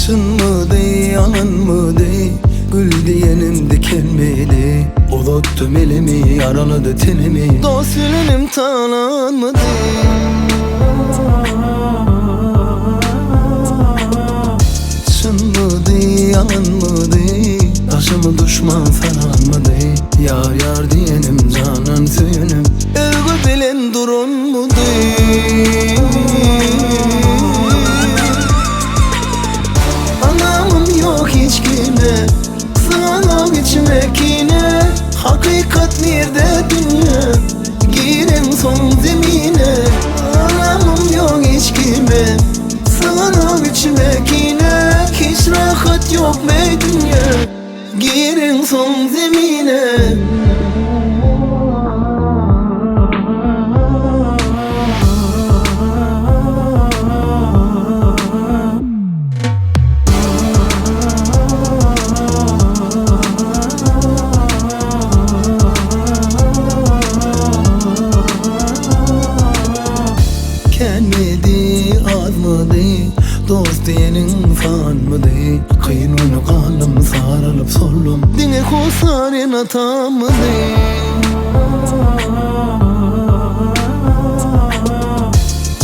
Çynmydy, ýalanmydy, gül diýenim dikenmidi, Uzatdym elimi, ýaralady tenimi, Dost bilenim talanmydy. Çynmydy, ýalanmydy, Daşymy duşman saranmydy, Ýar-ýar diýenim, jandan söýenim, Öwgi bilen duranmydy. Ynamym ýok hiç kime, Syganok içime kine, Hakykat nirde dünýe, Gireňsoň zemine. Ynamym ýok hiç kime, Syganok içime kine, Hiç rahat ýok meý dünýe, Gireňsoň zemine. Känmidi, azmydy, dost diýeniň sanmydy, Kyn güni galdym, saralyp soldum, Diňe hossar ene-atamydy.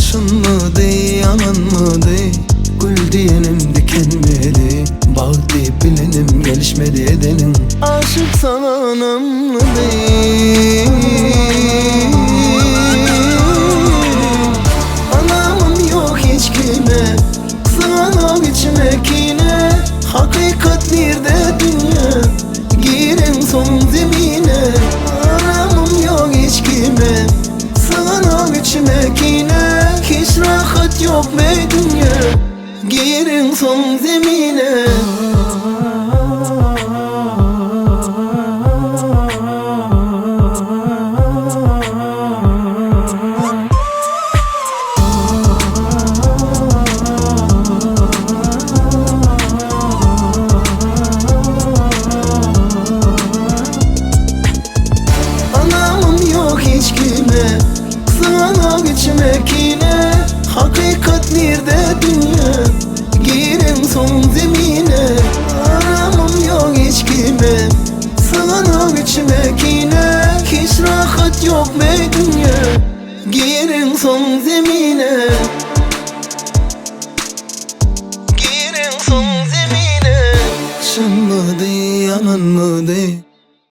Çynmydy, ýalanmydy, gül diýenim dikenmedi, Bagt diýip bilenim gelişmedi edeniň, Aşyk saňa ynamlydy. Ynamym ýok hiç kime, Syganok içime kine, Hakykat nirde dünýe, Gireňsoň zemine. Ynamym ýok hiç kime, Syganok içime kine, Hiç rahat ýok meý dünýe, Gireňsoň zemine. Ynamym ýok hiç kime, Syganok içime kine, Hakykat nirde dünýe, Gireňsoň zemine. Ynamym ýok hiç kime, Syganok içime kine, Hiç rahat ýok meý dünýe, Gireňsoň zemine. Gireňsoň zemine. Çynmydy, ýalanmydy?